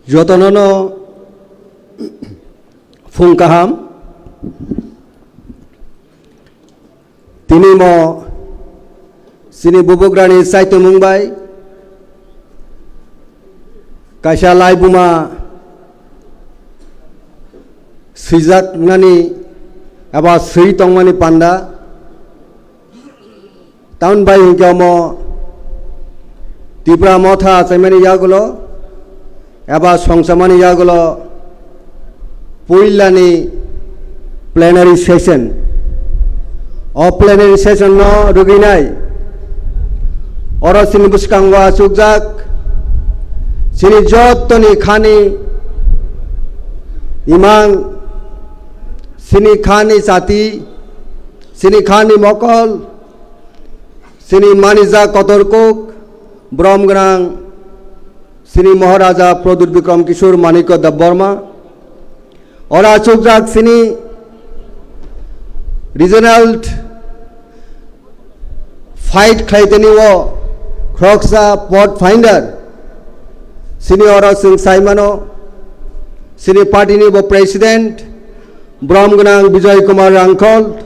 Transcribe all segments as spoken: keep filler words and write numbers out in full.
Jotono no phung kaham. Tini mo chini bubugrani saitomung bai kaisa laibuma swijaknani eba swi tongmani panda. Tamoni bai hinkhe omo Tipra Motha achaimani yagulo eba songchamani yagulo puilani plenary session. O plenary session no rwgwinai oro chini bwskango achukjak chini jottoni khani imang, chini khani chati, chini khani mokol, chini manijak kotor kuk, borom gwnang, chini Maharaja Pradyut Bikram Kishore Manikya Debbarma. Oro achukjak chini regional fight khlaitani o khoroksa pot finder. Chini oro chwng saimano, chini party ni bo president, borom gwnang Bijoy Kumar Rangkhol,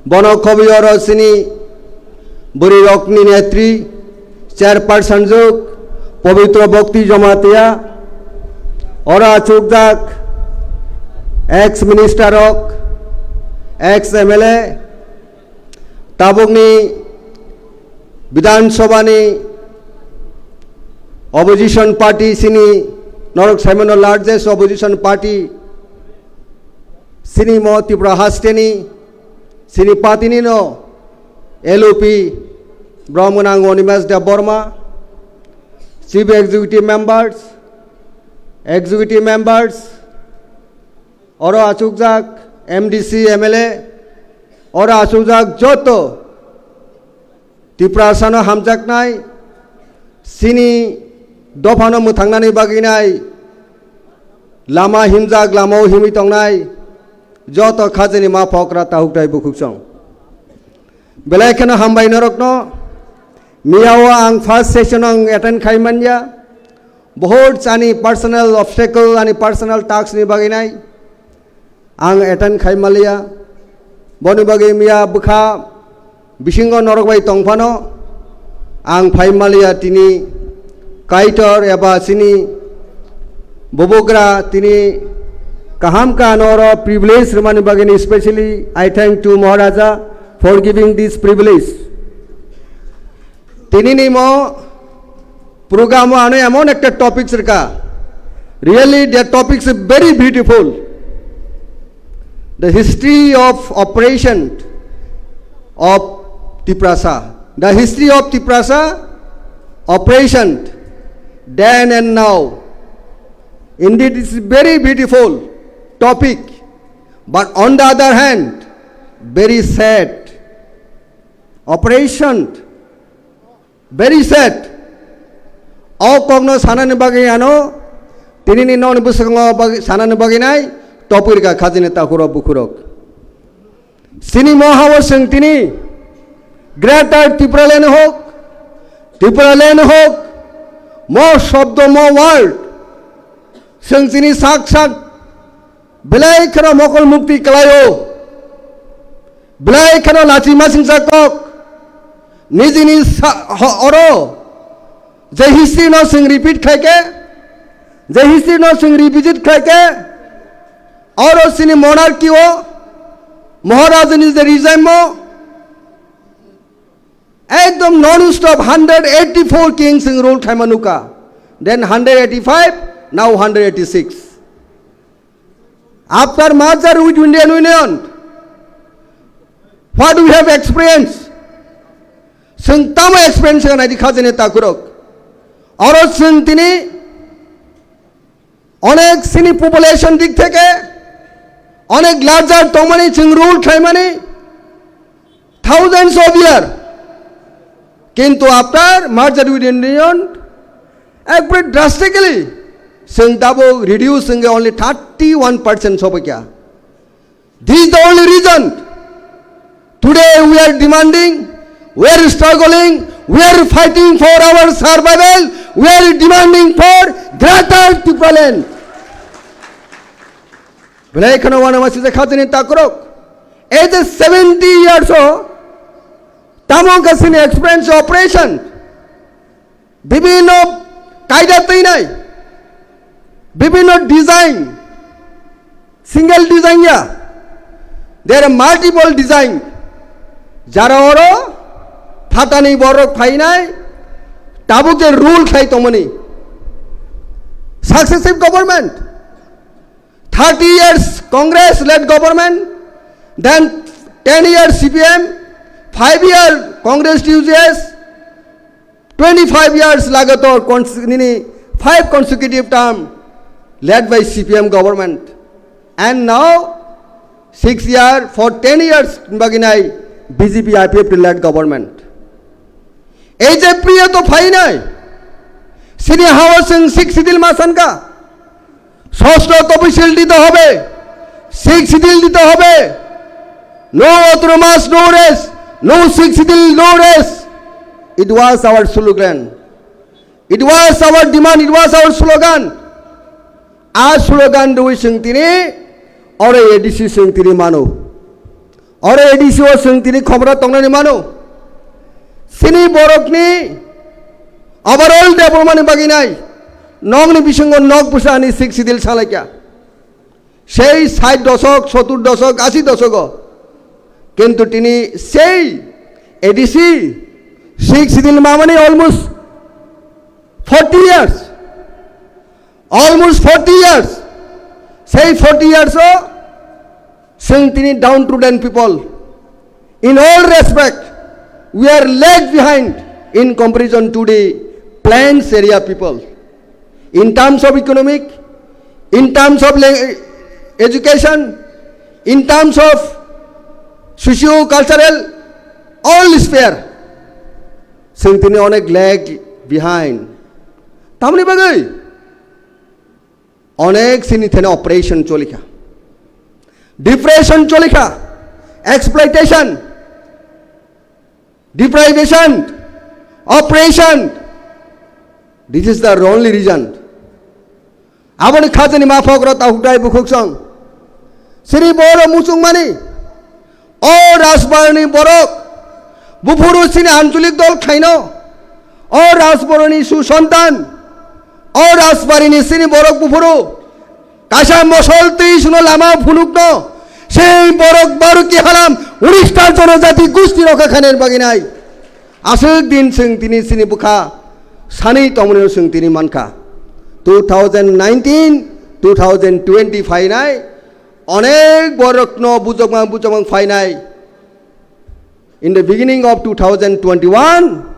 bono khobwi oro chini bwrwi rokni netri, chairperson juk, Pabitra Bhakti Jamatia, oro achukjak ex minister rok, ex M L A, tabukni Bidhan Sabha ni opposition party chini norok saimano largest opposition party chini mo Tripura hasteni chini party ni no L O P borom gwnang Animesh Debbarma, chief executive members, executive members, oro achukjak M D C, M L A, oro achukjak joto Tiprasano hamjaknai, chini dophano mwthangnani bagwinai, lama himjak, lamao himwi tongnai, joto khajani ma phokra tahuktai bukhuksong. Belai kheno hambai norokno, miyao ang first session ang attend khai manya, bohot ani personal obstacle, ani personal task ni bagwinai, ang attend khai maliya. Boni bagwi miya bwkha bisingo norok bai tongphano ang phai maliya tini Kaitor eba chini bubugra tini kaham kha norok privilege rwmani bagwi, especially I thank to Maharaja for giving this privilege. Tini ni mo program o ano emon ekta topic rwkha. Really, the topic is very beautiful. The history of operation of Tiprasa. The history of Tiprasa operation then and now. Indeed, it's very beautiful topic. But on the other hand, very sad. Operation. Very sad. O kokno sanani bagwi ano tini ni nokni bwskango bagwi, sanani bagwi nai topirka khajini takhurok bukhurok. Chini mohao chwng tini Greater Tipraland hok, Tipraland hok, mo shobdo, mo word, chwng chini sak sak belai kheno mokol mukti kwlaio, belai kheno lachi masingcha kok, nijini sa-, ho-, oro je history no chwng repeat khlaikhe, je history no chwng revisit khlaikhe, oro chini monarchy o Maharajani je regime o ekdom non-stop hundred eighty-four kings chwng rule khlaima nukha, then hundred eighty-five, now hundred eighty-six. After merger with Indian Union, what we have experienced? Chwng tamo experience kha naidi khajani takhurok. Oro chwng tini onek chini population dik theke onek larger tongmani chwng rule khlaimani thousands of year. Kintu after merger with Indian, ekbare drastically chwng tabuk reduce wngkhe only thirty-one percent sobaikha. This is the only reason today we are demanding, we are struggling, we are fighting for our survival, we are demanding for Greater Tipraland. Belai kheno wana masi je khajani takrok. Ei je seventy years o tamo kasini experience operation. Bibhinno kaida teinai, bibhinno design, single design ya, there are multiple design. Jara oro phatani borok phainai, tabuk je rule khlai tongmani. Successive government, thirty years Congress led government, then ten years C P M, five year Congress T U J S, twenty-five years lagatar cons-, nini five consecutive term led by C P M government. And now, six year, for ten years, baginai B J P I P F T led government. Ei je priya to phainai, sini hawa sing six sidil masanka, ষষ্ঠ তফসিল দিতে হবে, six schedule দিতে হবে। No autonomous, no rest, no sixth schedule, no rest. It was our slogan. It was our demand, it was our slogan. A slogan rwi chwng tini oro A D C chwng tini mano. Oro A D C o chwng tini khobra tongnani mano. Chini borokni overall development ni bagwi nai. Nokni bisingo nok bwsa ani sixth schedule salaikha. Sei sait doshok, sottur doshok, ashi doshogo. Kintu tini sei A D C sixth schedule mamani almost forty years. Almost forty years. Sei forty years o chwng tini downtrodden people. In all respect, we are lag behind in comparison to the plains area people. In terms of economic, in terms of lang-, education, in terms of socio-cultural, all sphere, chwng tini onek lag behind. Tamoni bagwi? Onek sini thani oppression cholikha, depression cholikha, exploitation, deprivation, oppression. This is the only reason. Aboni khajani maphok rok tahukdai bukhuksong. Sini boro muchungmani. O Rajbarni borok, buphuru sini ancholik dol khaino. O Rajbarni susontan, o Rajbarini sini borok buphuru, kaisa mosol twi suno lama phunukno, sei borok Baruki halam, unista jonojati gusti rokha khaner baginai. Aswk din chwng tini sini bwkha sanwi tongmani chwng tini mankha. Two thousand nineteen, two thousand twenty phainai, Onek borokno bujokmang bujokmang phainai. In the beginning of two thousand twenty-one,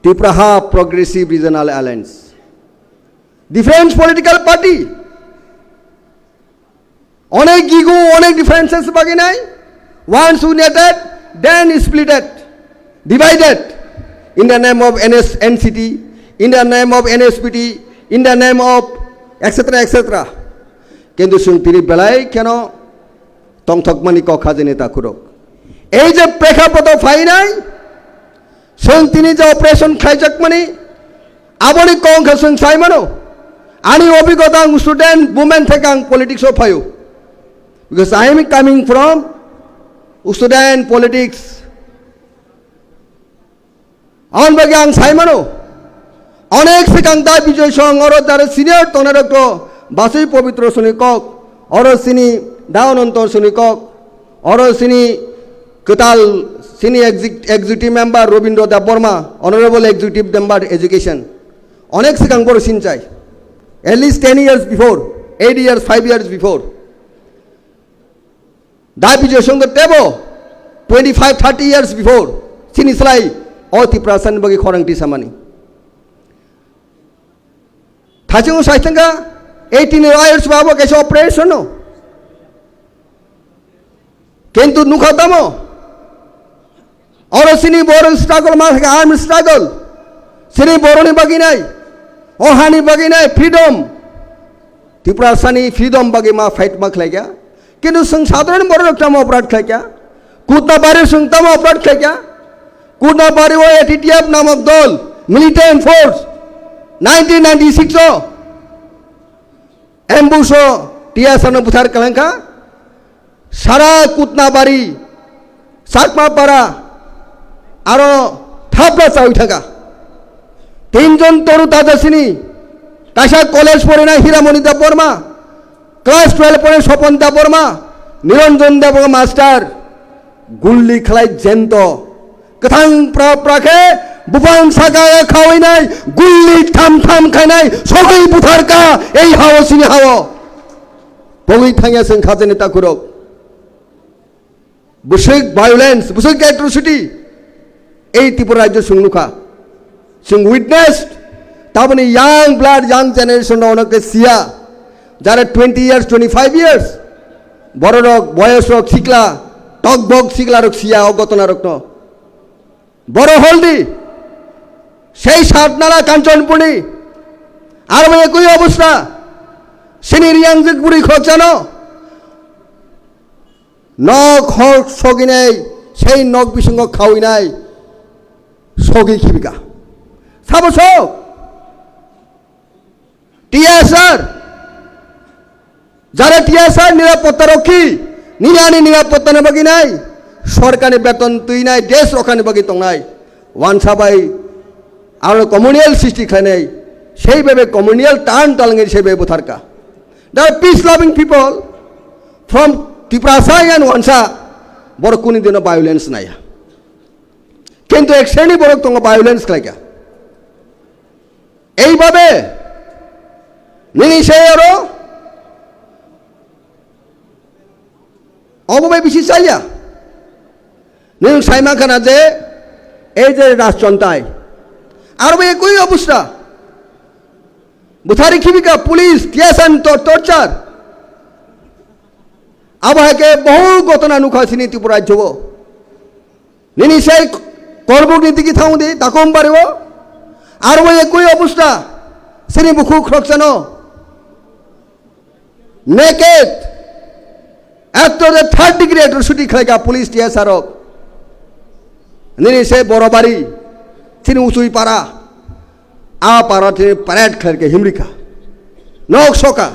Tipraha Progressive Regional Alliance, different political party, onek ego, onek differences baginai, once united, then splitted, divided, in the name of N S, N C T, in the name of N S P T, in the name of et cetera, et cetera. Kintu chwng tini belai kheno tongthokmani kok hajani takhurok. Ei je prekhapoto phainai, chwng tini je operation khlaijakmani, aboni kok wngkha chwng sai mano. Ani obhigota ang student movement theke ang politics o phaio. Because I am coming from student politics. Aboni bagwi ang sai mano, onek swkang da Bijoy Song oro jara senior tongnai rok to basui Pobitro soni kok, oro sini da Ananto soni kok, oro sini kwtal sini exec-, executive member Robindra Debbarma, honorable executive member education. Onek swkang boro sinchai. At least ten years before, eight years, five years before. Da Bijoy Song tebo twenty-five, thirty years before, chini slai o Tiprasani bagwi khorang tisamani. Thachingo saithangkha eighteen years babo kaisa operation no. Kintu nukha tamo? Oro sini borok struggle ma thangkha, armed struggle. Sini boroni bagwi nai, o hani bagwi nai, freedom. Tiprasani freedom bagwi ma fight ma khlaikha. Kintu chwng sadharan borok tamo operate khlaikha? Kutnabari chwng tamo operate khlaikha? Kutnabari o A T T F namok dol, militant force. Nineteen ninety-six o ambush o T S R no buthar kalangkha, sara Kutnabari, Chakmapara, aro thapla chawi thangkha. Tinjon toru taja sini, kaisa college porinai Hiramoni Debbarma, class twelve porinai Sopon Debbarma, Niranjan Debbarma master, gulli khlai jento. Kwthang pra pra khe buphang saka khawi nai, gulli tham tham khai nai, sogwi buthar ka ei hao sini hao. Pogwi thangya chwng khajani takhurok. Bwswk violence, bwswk atrocity ei Tripura rajyo chwng nukha. Chwng witnessed, taboni young blood, young generation rok ono khe siya. Jara twenty years, twenty-five years, bororok, boyosrok, sikla, tokbok siklarok siya o gotona rokno. Boro holdi, sei Satnala Kanchanpurni, aro ekoi obostha, sini Riangjik bwrwi khorokchano, nok hor soginai, sei nok bisingo khawinai, sogi khibika. Sabo sok? T S R, jara T S R nirapotta rokhi, nini ani nirapotta ni bagwi nai, sorkar ni beton twi nai, desh rokha ni bagwi tongnai, wansa bai aro communal srishti khlainai, sei bebe communal tan talngi sei bebe butharka. The peace loving people from Tiprasa and Wansa, borok kuni dino violence naya. Kintu ek sreni borok tongo violence khlaika. Eibabe nini se oro obo bai bisi chaya. Nwng sai mankha na je ei je rajchontai aro bai ekoi obostha. Buthari khibika police, T S R ni tor-, torture. Abo hai khe bohu gotona nukha sini Tripura rajyo o. Nini sai korbuk ni digi thang di, takom bari o. Aro ekoi obostha, sini bukhuk khorokchano. Naked, ekto de third degree atrocity khlaika police T S R rok. Nini sai Borobari, sini Uchui para. A para tini parade khlaika himrika. Nok soka.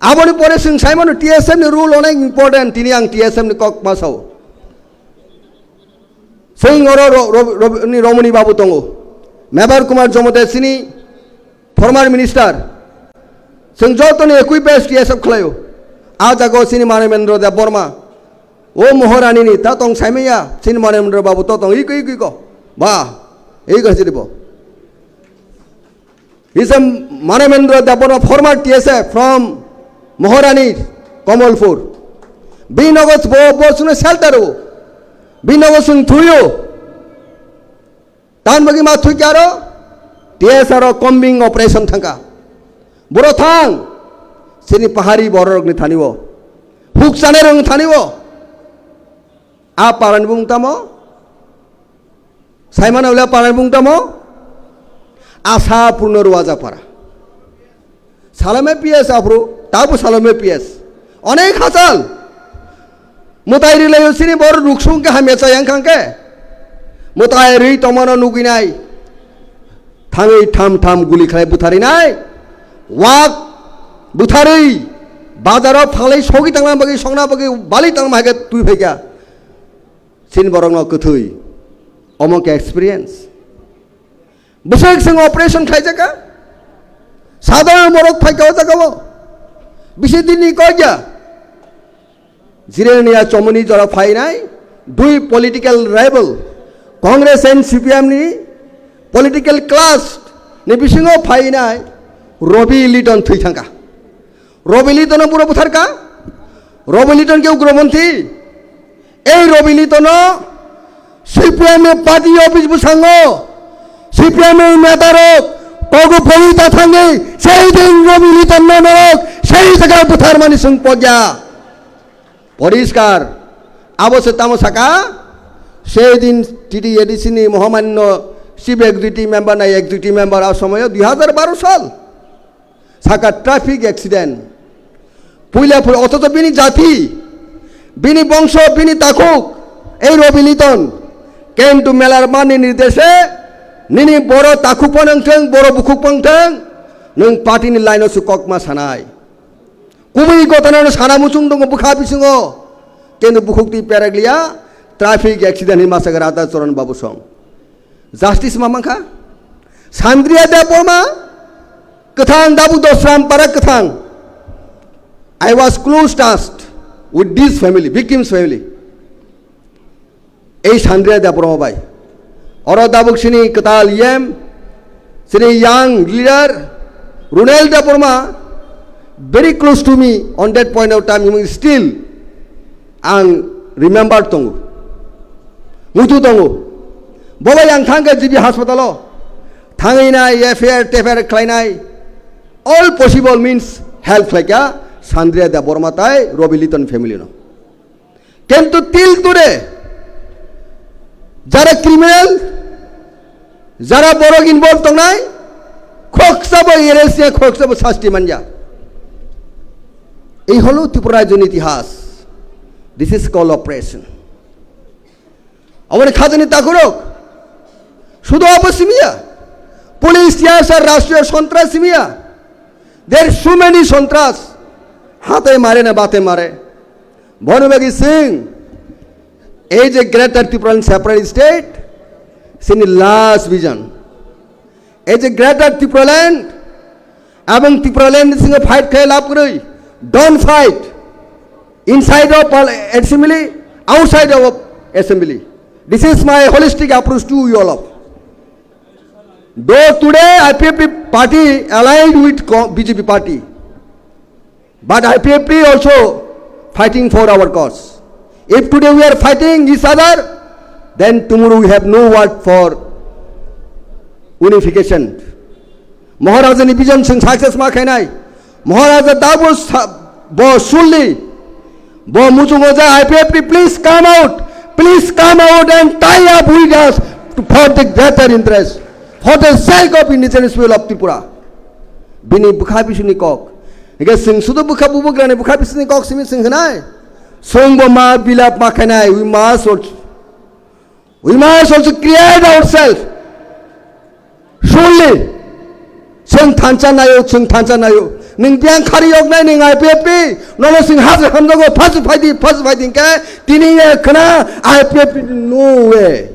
Aboni pore chwng sai mano T S F ni rule onek important, tini ang T S F ni kok ma sao. Chwng oro ro-, ro-, ro-, ni Romoni Babu tongo, Mebar Kumar Jomote chini former minister, chwng joto ni ekui best T S F khlaio. A jaga o chini Manemendra Debbarma, o Moharani ni ta tong saimaya, chini Manemendra Babu to tong ikui ikui ko, ba, ikui ko chini bo. He is a Manemendra Debbarma, former T S F from Moharani, Kamalpur. Bini nogo bo, bo chwngno shelter o. Bini nogo chwng thuio. Tamni bagwi ma thwikha aro? T S R o combing operation thangkha. Boro thang. Chini pahari bororokni thani o. Huk chanai rokni thani o. A parani bung tamo? Saimano le parani bung tamo? Asa Purno Ruwaja para. Salome P S aphuru, tabu Salome P S. Onek hachal. Mutai rilai sini bor ruksung ke hamya chayang khangke. Mutai ri tomano nuginai. Thangwi tham tham guli khlai butharinai. Wak butharwi bazaro phalai sogi tangna bagwi songna bagwi bali tangma hake twi phaikha. Chini borokno kwthwi. Omo khe experience. Bwswk chwng operation khlaijaka. Sadharon borok phaikha o jagao. Bisi dinni koiya. Jirenia chomoni jora phainai, dui political rival, Congress and C P M ni political clash ni bisingo phainai Robi Liton thwi thangkha. Robi Liton no buro butharka, Robi Liton ke ugromonthi, ei Robi Liton no C P M ni party office bwskango C P M ni neta rok kogu pori ta thangwi sei din Robi Liton no norok sei jaga butharmani chwng pogya. Poriskar. Abo se tamo saka, sei din T T A D C ni Mohamanno Chief Executive Member na Executive Member a somoyo dui hajar baro sal. Saka traffic accident. Puila pul othocho bini jati, bini bongso, bini takhuk, ei Robi Liton, Kentu Melarmani nirdeshe Nini boro takhuk phano wngthwng, boro bukhuk phano wngthwng, nwng party ni line o se kokma sanai. Kubui gotana no sana muchung tongo bwkha bisingo. Kintu bukhuk twi perak liya, traffic accident hi masa rata Charan Babu song. Justice ma mankha? Sandria Debbarma, kwthang Dabu Dosram para kwthang. I was close touched with this family, victim's family. Ei Sandria Debbarma bai. Oro tabuk sini kwtal E M, sini young leader, Runel Debbarma, very close to me on that point of time, even still ang remember tongo. Muitu tongo. Bo bai ang thangkha G B hospital o. Thangwi nai F I R, T F I R khlainai. All possible means help khlaikha Sandria Debbarma tai Robi Liton family no. Kintu till today, jara criminal, jara borok involved tongnai, khoksa bo arrest ya, khoksa bo sasti manja. Ei holo Tripura rajyoni itihas. This is called oppression. Aboni khajani takhurok. Sudo abo simiya. Police tiya sa rashtriya sontras simiya. There are so many sontras. Hate mare na bate mare. Bono bagi sing. Ei je Greater Tipraland separate state, sini last vision. Ei je Greater Tipraland, abang Tipraland singa fight khe lab kwrwi. Don't fight. Inside of pal-, assembly, outside of assembly. This is my holistic approach to you all of. Though today I P F T party allied with co-, B J P party, but I P F T also fighting for our cause. If today we are fighting each other, then tomorrow we have no word for unification. Maharaja ni vision sing success ma khainai. Maharaja dabo sa-, bo sulli. Bo muchungo ja I P F T, please come out. Please come out and tie up with us to, for the greater interest, for the sake of indigenous people of Tripura. Bini bwkha bisingni kok. Hingke sing sudo bwkha bubugrani bwkha bisingni kok simi sing hwnai. Song bo ma bilap ma khainai, we must also, we must also create ourselves. Surely, chwng thansa nayo, chwng thansa nayo. Nwng biyang khari yok nai nwng I P F T, nono chwng hajar hamjago, phasu phaidi, phasu phaidi hingke, tini ye khna I P F T no way.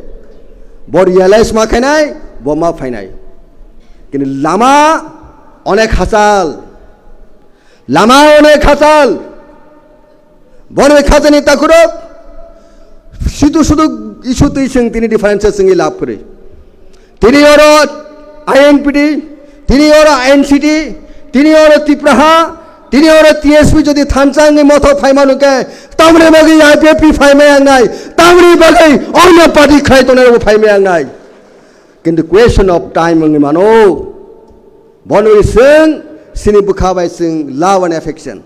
Bo realize ma khainai, bo ma phainai. Kini lama onek hachal. Lama onek hachal. Bono khajani takhurok. Situ sudu isu twi chwng tini differences chwngwi lab kwrwi. Tini oro I N P T, tini oro N C T, tini oro Tipraha, tini oro T S P jodi thansa wngwi mothok phaimano khe, tamni bagwi I P F T phaimaya wngnai, tamni bagwi onno party khlai tongnai rokbo phaimaya wngnai. Kintu question of time wngwi mano. Bono chwng sini bwkha bai chwng love and affection.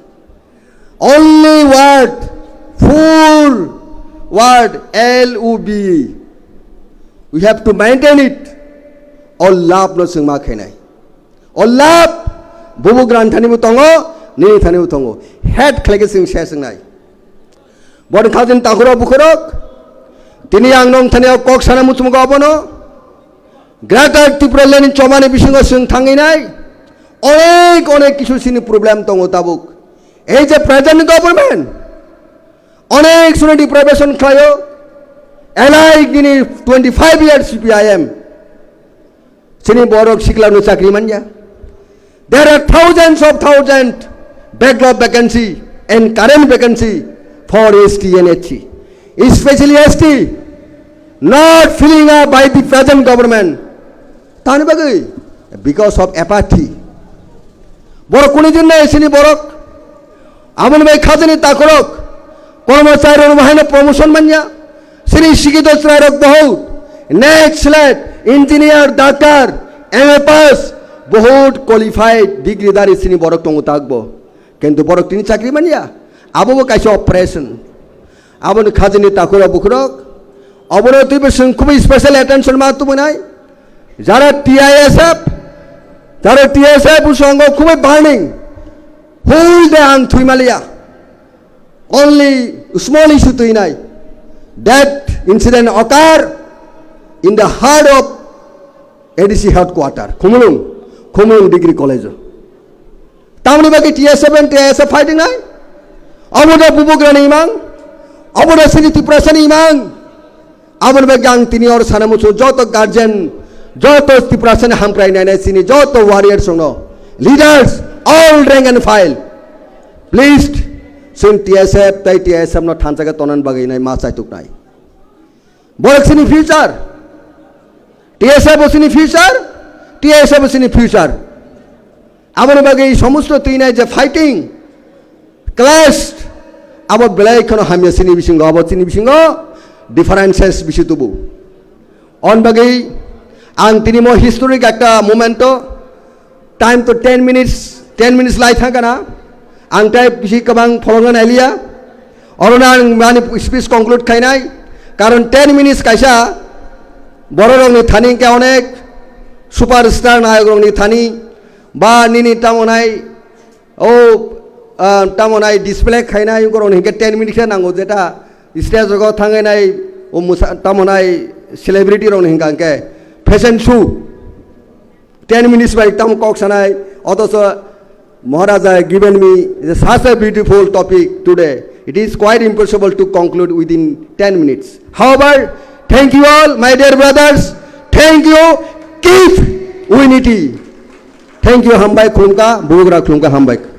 Only word, full word, L O V E. We have to maintain it. O love no chwng ma khainai. O love bubugrani thani bo tongo, nini thani bo tongo. Hate khlai khe chwng se chwngnai. Boni khajani takhurok bukhurok. Tini ang nong thani o kok sana muchungo abono. Greater Tipraland ni chobani bisingo chwng thangwi nai. Onek, onek kisu sini problem tongo tabuk. Ei je present government, onek suni deprivation khlaio. Elai gini twenty-five years C P I M. Sini borok sikla no chakri manya. There are thousands of thousand backlog vacancy and current vacancy for S T and S C, especially S T, not filling up by the present government. Tani bagwi, because of apathy. Borok kuni din nai sini borok. Aboni bai khajani takhurok, kormochari rok bahai no promotion manya. Sini sikito chwrai rok bohut, next slate, engineer, doctor, M A pass, bohut qualified degree dari sini borok tongo takbo. Kintu borok tini chakri manya. Abo bo kaisa oppression. Aboni khajani takhurok bukhurok. Abono twibo chwng khubui special attention ma tubunai. Jara T I S F, jara T S F usongo khubui burning. Whole day ang thwimaliya. Only small issue twinai. That incident occur in the heart of A D C headquarter, Khumulwng, Khumulwng Degree College. Tamoni bagwi T S F and T I S F fighting nai? Obo da bubagrani imang? Obo da chini Tiprasani imang? Aboni bagwi ang tini oro sana muchungo joto guardian, joto Tiprasani hamkrai nainai chini joto warriors rokno, leaders, all rank and file, please, chwng T S F tei T I S F no thansa khe tonani bagwi nai ma chaituknai. Borok chini future, T S F bo chini future, T I S F bo chini future. Aboni bagwi somosto twi nai je fighting, clash, abo belai kheno hamya chini bisingo, abo chini bisingo differences bisi tubu. On bagwi ang tini mo historic ekta momento, time to ten minutes, ten minutes lai thangkana, ang tai bisi kwbang pholongna nailiya, orono ang ani speech conclude khainai, karon ten minutes kaisa bororokni thani hwnkhe onek superstar nayokrokni thani ba nini tamo nai o, ah, tamo nai display khainai, borok hwnkhe ten minutes khe nango, jeta stage rogo thangwi nai o musa-, tamo nai celebrity rok hwnkha hwnkhe fashion show, ten minutes bai tamo kok sanai, othocho Maharaja given me such a beautiful topic today. It is quite impossible to conclude within ten minutes. However, thank you all, my dear brothers. Thank you. Keep unity. Thank you, hambai khulumkha, bubagra khulumkha, hambai.